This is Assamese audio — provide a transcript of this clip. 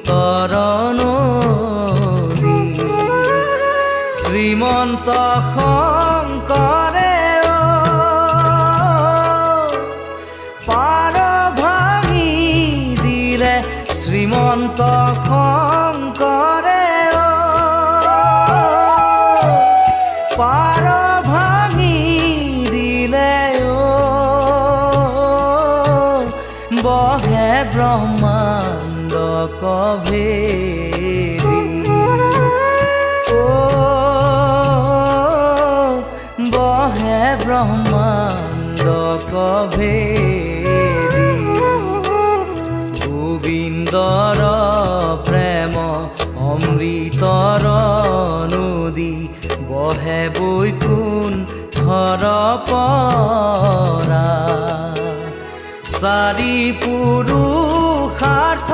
তৰণ। শ্ৰীমন্ত শংকৰে পাৰ ভাঙি দিলে, শ্ৰীমন্ত শংকৰে পাৰ ভাঙি দিলে, বহে ব্ৰহ্মাণ্ড কভেদি, ও বহে ব্ৰহ্মাণ্ড কভেদি। গোবিন্দৰ প্ৰেম অমৃতৰ নদী বহে বৈকুণ্ঠৰ পৰা। চাৰি পুৰুষাৰ্থ